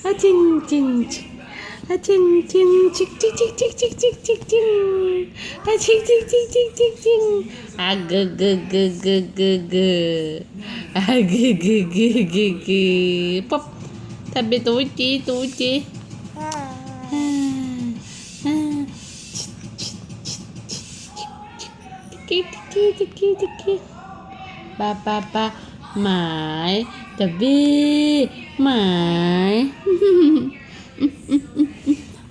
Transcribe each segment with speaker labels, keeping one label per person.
Speaker 1: A ching ching chik a ching ching chik chik chik chik chik chik chik ching a chik chik chik chik chik ching a g g g g g g a g g g g g pop tạm biệt túi chi túi chi tiki tiki tiki tiki ba ba ba mãi tabi mãi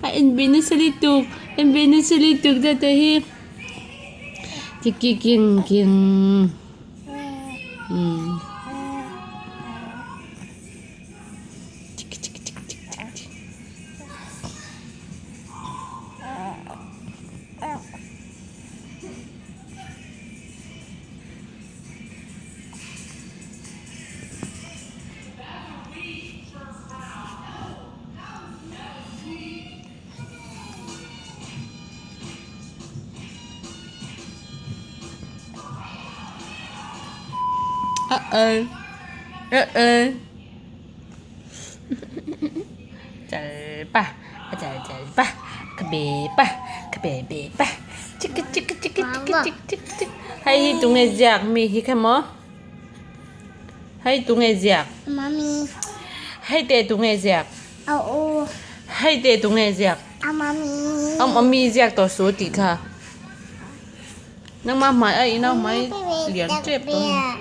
Speaker 1: a en ve nasa lutuk en ve nasa lutuk tata hi tiki king king umm tiki tiki tiki tiki tiki. Uh-oh. Uh-oh. Chal pa, chal chal pa, ka be pa, ka be be pa, chik chik chik chik chik chik chik. Hei hi tunge ziak mi hi kha maw? Hei tunge ziak?
Speaker 2: Mami.
Speaker 1: Hei te tunge ziak?
Speaker 2: A u.
Speaker 1: Hei te tunge ziak?
Speaker 2: A mami.
Speaker 1: Am ami ziak tawh su tih kha. Nangmah hmai a inau hmai lian tep tawh a ni.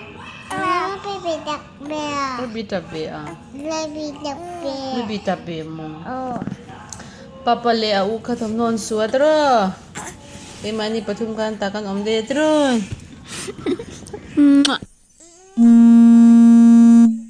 Speaker 1: Baby tap ve a. Baby tap ve maw? Papa leh a u kha thawmhnaw an su a tiraw? Keimahni pathum khan tak an awm daih a tiraw?